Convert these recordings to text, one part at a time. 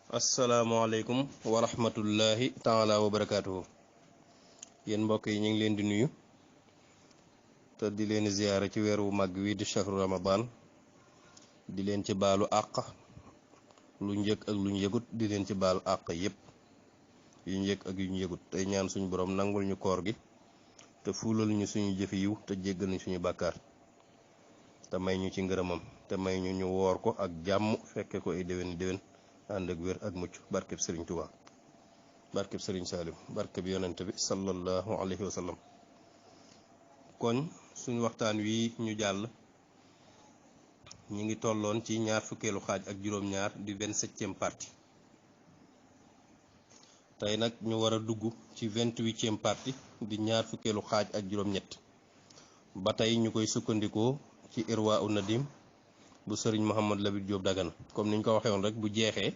asalaamaaleykum wa rahmatullahi taala wa barakaatuhu. yéen mbokk yi ñu ngi leen di nuyu te di leen ziyaara ci weeru màgg wi di shahru ramadan, di leen ci baalu àq lu njëkk ak lu ñu yëgut, di leen ci baalu àq yépp yu ñu yëg ak yu ñu yëgut, tey ñaan suñu borom nangul ñu koor gi te fuulal ñu suñu jëfi yiw te jéggal ñu suñu bàkkaar te may ñu ci ngërëmam te may ñu woor ko ak jàmm fekke ko ay déwén déwén ànd ak wér ak mucc, barkeb sëriñ Tuubaa, barkeb sëriñ Saaliw, barkeb yonent bi sallallahu alayhi wa sallam. kon suñu waxtaan wi ñu jàll ñi ngi tolloon ci ñaar fukkeelu xaaj ak juróom-ñaar di 27e partie. tey nag ñu war a dugg ci 28e partie di ñaar fukkeelu xaaj ak juróom-ñett. ba tey ñu koy sukkandikoo ci Irwa u Nadim bu sëriñ Mouhamad Labid Diop Dagana. comme niñ ko waxee woon rek, bu jeexee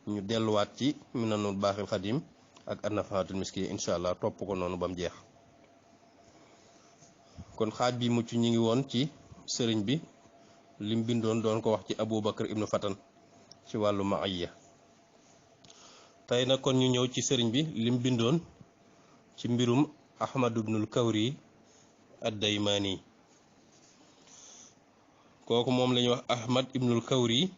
ñu delluwaat ci Minanul Baaxil Xadim ak An-Nafaatul Miskiya incha allah, topp ko noonu ba mu jeex. kon xaaj bi mucc ñi ngi woon ci sëriñ bi lim bindoon doon ko wax ci Abu Bakr ibnu Fatan ci wàllu maaya. tey nag kon ñu ñëw ci sëriñ bi lim bindoon ci mbirum Ahmad ibnul Kawri ad-Daymaani. kooku moom la ñuy wax Ahmad ibnul Kawri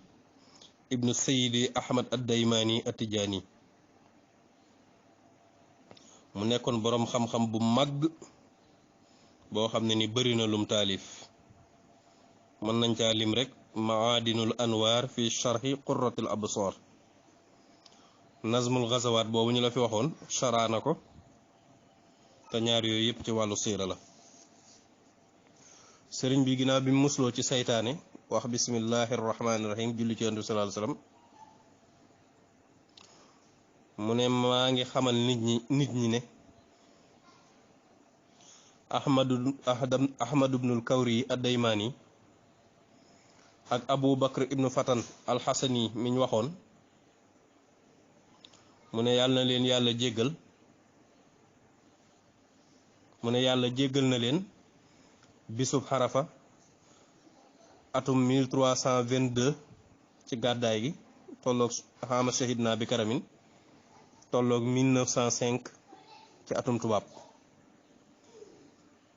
ibnu Sayyidi Ahmad ad-Daymaani at-Tijaani. mu nekkoon boroom xam-xam bu màgg boo xam ne ni bëri na lum taalif. mën nañ caa lim rek Maadinul Anwaar fi sharhi Qurratul Absaar. Nazmul Ghazawaat boobu ñu la fi waxoon sharaana ko, te ñaar yooyu yëpp ci wàllu siira la. sëriñ bi ginnaaw bi musloo ci saytaane wax bismillahi rahmaani rahim, julli ci yonent bi sallallahu alayhi wasallam. mu ne maa ngi xamal nit ñi ne Ahmad ibnul Kawri ad-Daymaani ak Abu Bakr ibnu Fatan al-Hasani miñ waxoon, mu ne yàlla na leen yàlla jéggal, mu ne yàlla jéggal na leen bisub xarafa atum 1322 ci gàddaay gi, tolloog xaama shahidna bi karamin, tolloog 1905 ci atum tubaab.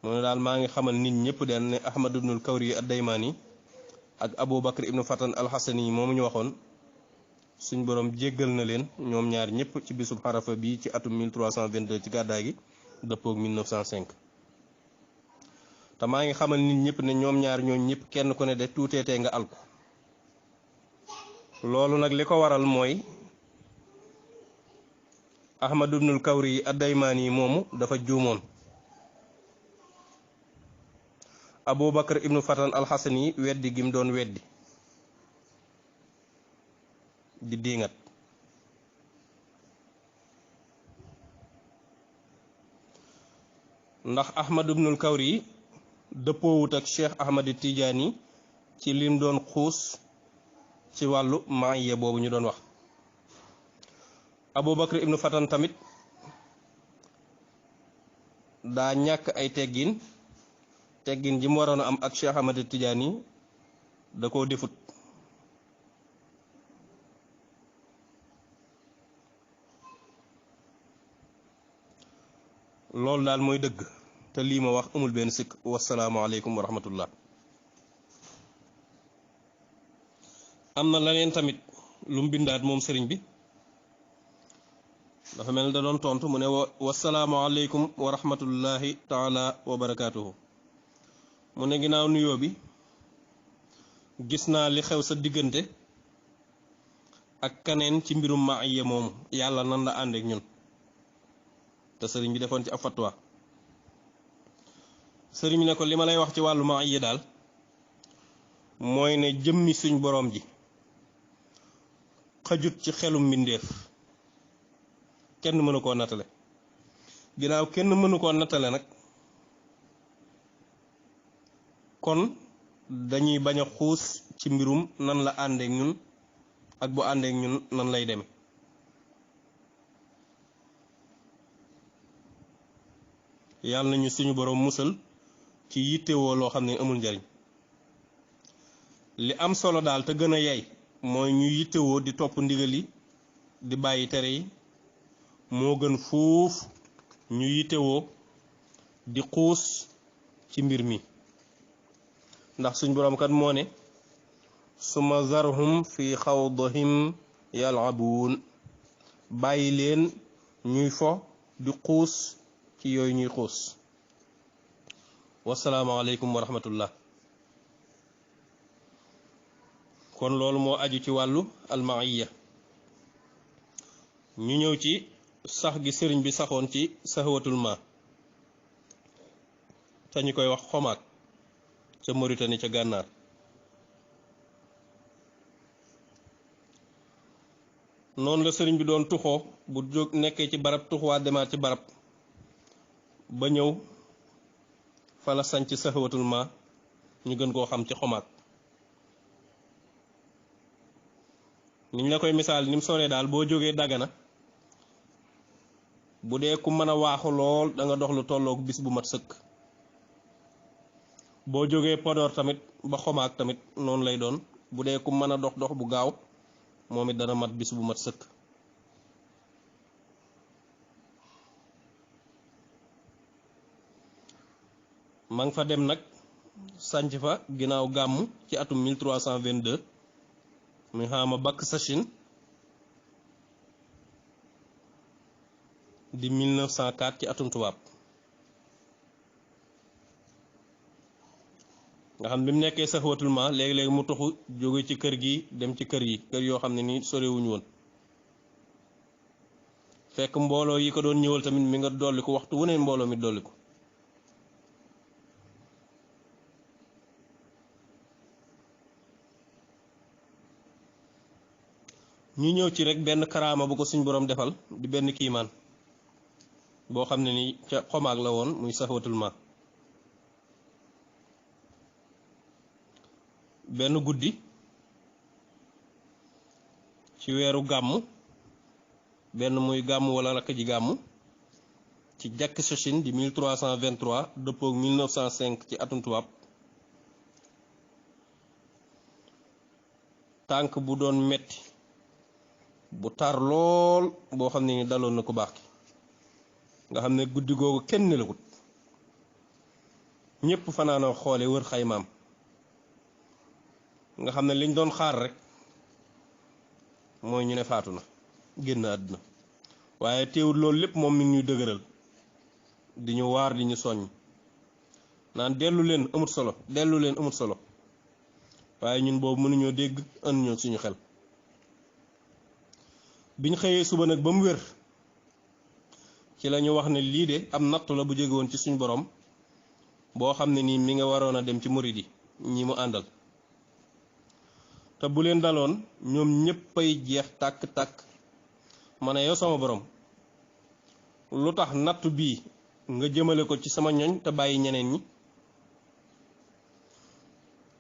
mu ne daal maa ngi xamal nit ñëpp den ne Ahmad ibnul Kawri ad-Daymaani ak Abu Bakr ibnu Fatan al-Hasani yi moomu ñu waxoon, suñ borom jéggal na leen ñoom ñaar ñëpp ci bisub xarafa bi ci atum 1322 ci gàddaay gi, dëppoog 1905. te maa ngi xamal nit ñëpp ne ñoom ñaar ñooñ ñëpp kenn ku ne de tuuteetee nga alku. loolu nag li ko waral mooy Ahmad ibnul Kawri ad-Daymaani yi moomu dafa juumoon. Abu Bakr ibnu Fatan al-Hasani yi weddi gim doon weddi di diingat. ndax Ahmad ibnul Kawri yi dëppoowut ak Cheikh Ahmad Tijaani ci lim doon xuus ci wàllu maaya boobu ñu doon wax. Abu Bakr ibnu Fatan tamit daa ñàkk ay teggin ji mu waroon a am ak Cheikh Ahmad Tijaani da koo defut. loolu daal mooy dëgg, te lii ma wax amul benn sikk. wasalaamaaleykum wa rahmatullah. am na leneen tamit lu mu bindaat moom sëriñ bi, dafa mel ni da doon tontu. mu ne wasalaamaaleykum wa rahmatullahi taala wa barakaatuhu. mu ne ginnaaw nuyoo bi, gis naa li xew sa diggante ak kaneen ci mbirum maaya moomu, yàlla nan la àndeek ñun. te sëriñ bi defoon ci ab fatwa. sëriñ bi ne ko li ma lay wax ci wàllu maaya daal mooy ne jëmmi suñ boroom ji xajut ci xelum mbindeef, kenn mënu koo nattale. ginnaaw kenn mënu koo nattale nag, kon dañuy bañ a xuus ci mbirum nan la àndeek ñun ak bu àndeek ñun nan lay deme. yàlla nañu suñu boroom musal ci yittewoo loo xam ne amul njariñ. li am solo daal te gën a yey mooy ñu yittewoo di topp ndigal yi di bàyyi tere yi moo gën fuuf ñu yittewoo di xuus ci mbir mi ndax suñ boroom kat moo ne suma zarhum fi xawdihim yal'abuun bàyyi leen ñuy fo di xuus ci yooyu ñuy xuus. wasalaamaaleykum wa rahmatullah. kon loolu moo aju ci wàllu almaiya. ñu ñëw ci sax gi sëriñ bi saxoon ci saxwatul ma te ñu koy wax xomaag ca Mauritanie ca gànnaar. noonu la sëriñ bi doon tuxoo bu jóg nekkee ci barab tuxuwaat demaat ci barab ba ñëw fa la sañc saxwatul ma ñu gën koo xam ci xomaag. niñ la koy misaal ni mu soree daal boo jógee Dagana bu dee ku mën a waaxu lool da nga dox lu tolloog bis bu mat sëkk. boo jógee Podor tamit ba xomaag tamit noonu lay doon bu dee ku mën a dox dox bu gaaw moom it dana mat bis bu mat sëkk. ma nga fa dem nag sànc fa ginnaaw gàmmu ci atum 1322 muy xaama bakk sachin di 1904 ci atum tubaab. nga xam bi mu nekkee saxwatul ma léegi-léegi mu toxu jóge ci kër gi dem ci kër yi kër yoo xam ne ni sorewuñu woon fekk mbooloo yi ko doon ñëwal tamit mi nga dolli ko waxtu wu ne mbooloo mi dolli ko. ñu ñëw ci rek benn karaama bu ko suñ boroom defal di benn kiimaan boo xam ne ni ca xomaag la woon muy saxwatul ma. benn guddi ci weeru gàmm benn muy gàmm wala rakk ji gàmm ci jàkk Sachin di 1323 dëppook 1905 ci atum tubaab. tànk bu doon metti bu tar lool boo xam ne ni daloon na ko baax ki nga xam ne guddi googu kenn nelawut ñépp fanaanoo xoole wër xaymaam nga xam ne liñ doon xaar rek mooy ñu ne faatu na génn àdduna waaye teewul loolu lépp moom mi ngi ñuy dëgëral di ñu waar di ñu soññ naan dellu leen amut solo dellu leen amut solo waaye ñun boobu mënuñoo dégg ënd ñoo suñu xel. biñ xëyee suba nag ba mu wér ci la ñu wax ne lii de am nattu la bu jóge woon ci suñu borom boo xam ne nii mi nga waroon a dem ci murid yi ñi mu àndal te bu leen daloon ñoom ñéppay jeex tàkk-tàkk ma ne yow sama borom lu tax nattu bii nga jëmale ko ci sama ñoñ te bàyyi ñeneen ñi.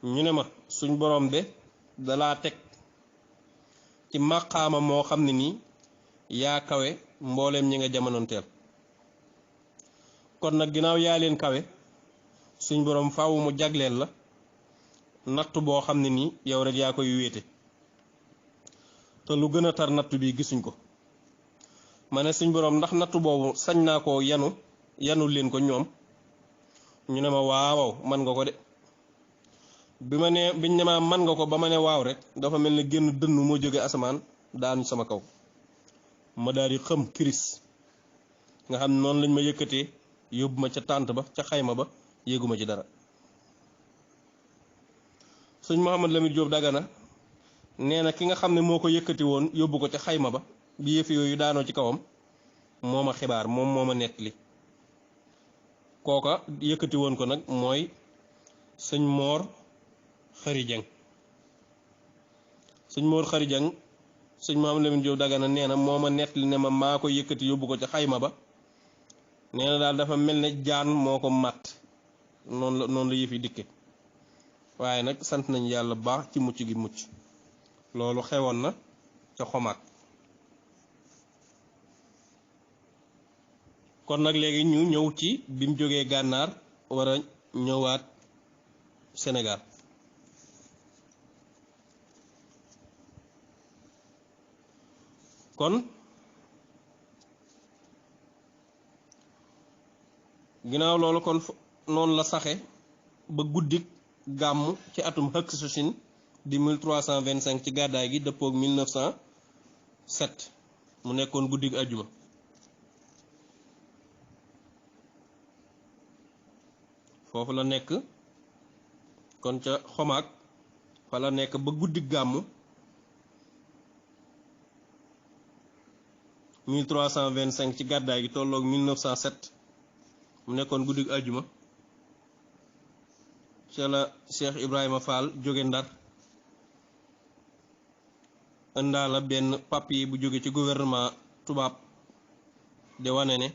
ñu ne ma suñ borom de dalaa teg ci màqaama moo xam ne nii yaa kawe mbooleem ñi nga jamonoonteel kon nag ginnaaw yaa leen kawe suñ borom faaw mu jagleel la nattu boo xam ne nii yow rek yaa koy wéete te lu gën a tar nattu bi gisuñ ko. ma ne suñ borom ndax nattu boobu sañ naa ko yanu leen ko ñoom. ñu ne ma waaw man nga ko de biñ ne ma man nga ko ba ma ne waaw rek dafa mel ne génn dënn moo jóge asamaan daanu sama kaw ma daal di xëm kiris nga xam ne noonu lañ ma yëkkatee yóbbu ma ca tànt ba ca xayma ba yéeguma ci dara. sëñ Mouhamed Lamine Diop Dagana nee na ki nga xam ne moo ko yëkkati woon yóbbu ko ca xayma ba bi yëf yooyu daanoo ci kawam moo ma xibaar moom moo ma nettali kooka yëkkati woon ko nag mooy sëñ Moor Xari Jeng. sëñ Moor Xari Jeng sëñ Mouhamed Lamine Diop Dagana nee na moo ma nettali ne ma maa ko yëkkati yóbbu ko ca xayma ba nee na daal dafa mel ne jaan moo ko màtt noonu la yëf yi dikke waaye nag sant nañ yàlla baax ci mucc gi mucc. loolu xewoon na ca xomaag. kon nag léegi ñu ñëw ci bi mu jógee gànnaar war a ñëwaat Sénégal. kon ginnaaw loolu kon noonu la saxe ba guddik gàmmu ci atum hëkk sosin di 1325 ci gàddaay gi dëppoog 1907 mu nekkoon guddik ajjuma foofu la nekk kon ca xomaag fa la nekk ba guddik gàmmu 1325 ci gàddaay gi tolloog 1907 mu nekkoon guddik ajjuma ca la Cheikh Ibrahima Fall jóge Ndar ëndaala benn papier bu jóge ci gouvernement tubaab de wane ne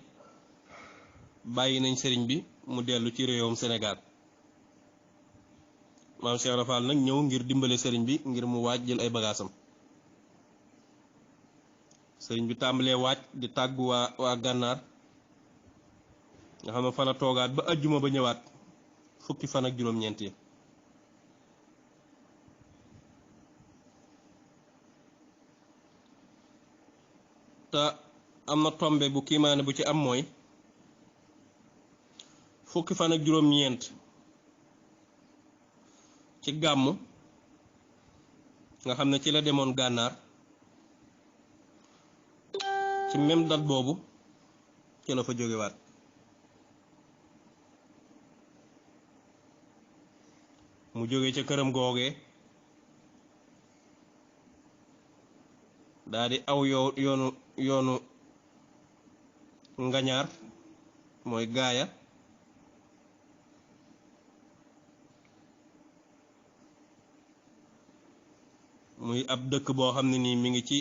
bàyyi nañ sëriñ bi mu dellu ci réewum Sénégal maam Cheikh Ibrahima Fall nag ñëw ngir dimbale sëriñ bi ngir mu waaj jël ay bagaasam sëriñ bi tàmbalee waaj di tàggu waa gànnaar nga xam ne fa la toogaat ba ajjuma ba ñëwaat fukki fan ak juróom-ñeent yi te am na tombe bu kiimaane bu ci am mooy fukki fan ak juróom-ñeent ci gàmmu nga xam ne ci la demoon gànnaar ci même date boobu ci la fa jógewaat mu jóge ca këram googee daa di aw yoonu ngañaar mooy gaaya muy ab dëkk boo xam ne nii mi ngi ci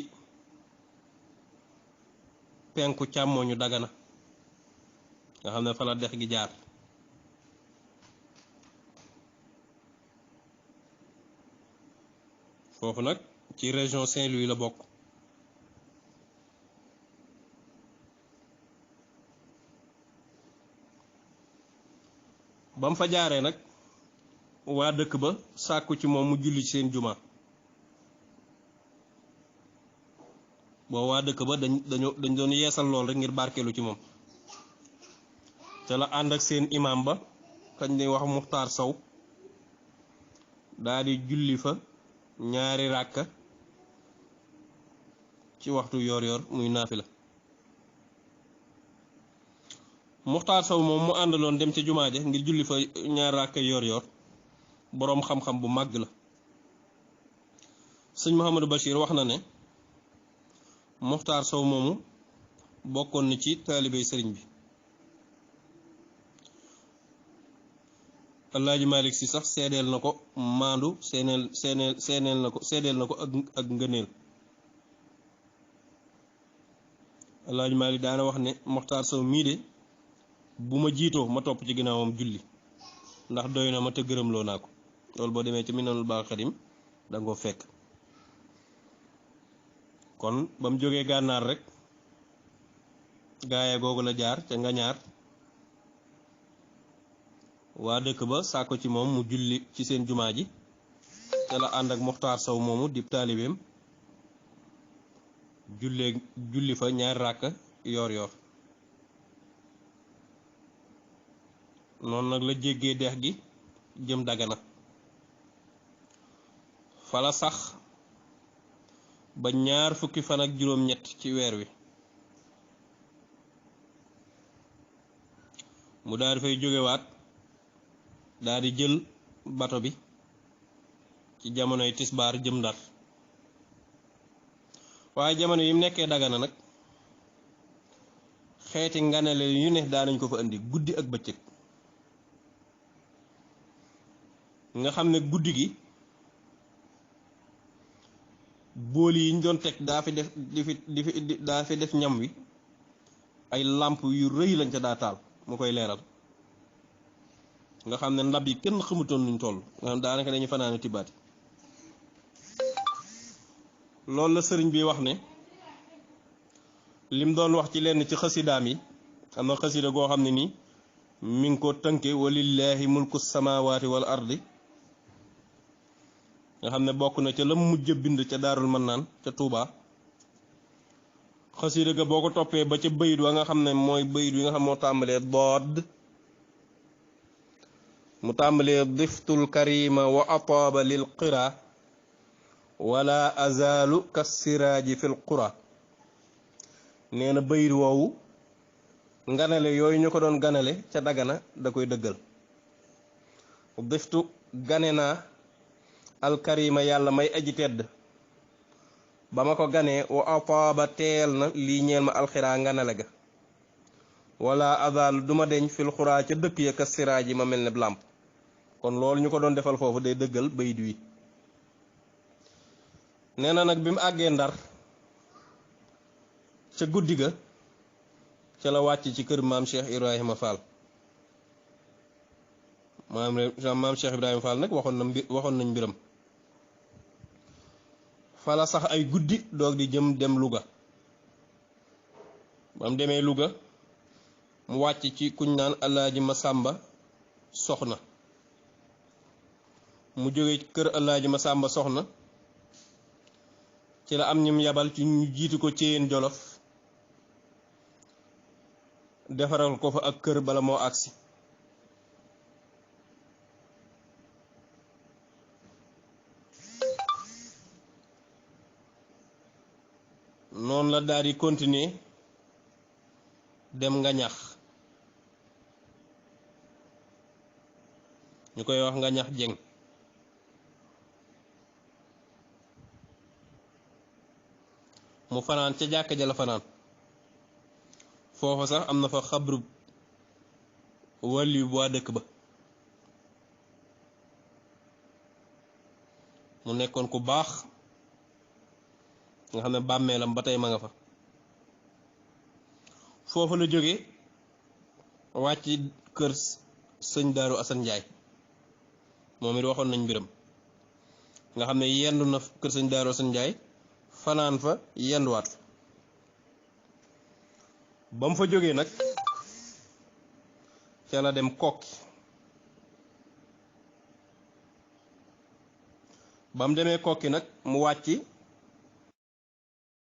penku càmmooñu Dagana nga xam ne fa la dex gi jaar foofu nag ci région Saint-Louis la bokk ba mu fa jaaree nag waa dëkk ba sàkku ci moom mu julli ci seen juma boo waa dëkk ba dañ doon yeesal lool rek ngir barkeelu ci moom te la ànd ak seen imam ba kañ di wax Muxtaar Sow daa di julli fa ñaari ràkka ci waxtu yoor yoor muy naafila Muxtaar Sow moom mu àndaloon dem ca jumaa ja ngir julli fa ñaari ràkka yoor yoor boroom xam-xam bu màgg la sëñ Mouhamadou Bachir wax na ne Muxtaar Sow moomu bokkoon na ci taalibey sëriñ bi Alaaji Malik Si sax seedeel na ko maandu seedeel na ko ak ngëneel Alaaji Malik daana wax ne Muxtaar Sow mii de bu ma jiitoo ma topp ci ginnaawam julli ndax doy na ma te gërëmloo naa ko loolu boo demee ci Minanul Baaxil Xadim danga ko fekk kon ba mu jógee gànnaar rek gaaya googu la jaar ca ngañaar waa dëkk ba sàkko ci moom mu julli ci seen jumaa ji te la ànd ak Muxtaar Sow moomu di taalibeem julli fa ñaari ràkk yoor yoor noonu nag la jéggee dex gi jëm Dagana fala sax ba ñaar fukki fan ak juróom-ñett ci weer wi mu daal di fay jógewaat daal di jël bato bi ci jamonoy tisbaar jëm Ndar waaye jamono yi mu nekkee Dagana nag xeeti nganale yu ne daanañ ko fa indi guddi ak bëccëg nga xam ne guddi gi bool yi ñu doon teg daa fi def ñam wi ay làmp yu rëy lañ ca daa taal mu koy leeral nga xam ne ndab yi kenn xamutoon nuñ toll nga xam daanaka dañuy fanaane tibbaati loolu la sëriñ bi wax ne lim doon wax ci lenn ci xasidaam yi am na xasida goo xam ne nii mi ngi ko tënke walillahi mulku samawati wal ardi nga xam ne bokk na ca la mujj bind ca daarul mannaan ca Touba xasida ga boo ko toppee ba ca bayit wa nga xam ne mooy bayit wi nga xam moo tàmbalee dood mu tàmbalee diftul karima wa ataaba lil qira wala azalu kassiraaji fil qura nee na bayit woowu nganale yooyu ñu ko doon ganale ca dagana da koy dëggal diftu gane naa alkarima yàlla may aji tedd ba ma ko ganee wa ataaba teel na lii ñeel ma alxiraa nganale ga wala azalu duma deñ fil xuraa ca dëkk ya kassiraaji ma mel ne làmp kon loolu ñu ko doon defal foofu day dëggal bayit wi nee na nag bi mu àggee Ndar ca guddi ga ca la wàcc ci kër maam Cheikh Ibrahima Fall maam Cheikh Ibrahima Fall nag waxoon nañ mbiram fala sax ay guddi doog di dem Louga ba mu demee Louga mu wàcc ci kuñ naan Alaaji Masamba Soxna mu jóge kër Alaaji Masamba Soxna ci la am ñum yabal ci ñu jiitu ko Ceyeen Jolof defaral ko fa ak kër bala moo agsi noonu la daal di continuer dem Ngañax ñu koy wax Ngañax Jeng mu fanaan ca jàkka ja la fanaan foofa sax am na fa xabru wàllu bu waa dëkk ba mu nekkoon ku baax nga xam ne bàmmeelam ba tey ma nga fa foofu la jóge wàcc kër sëñ Daaru Asan Njaay moom it waxoon nañ mbiram nga xam ne yendu na kër sëñ Daaru Asan Njaay fanaan fa yenduwaat fa ba mu fa jógee nag ca la dem Kokki ba mu demee Kokki nag mu wàcc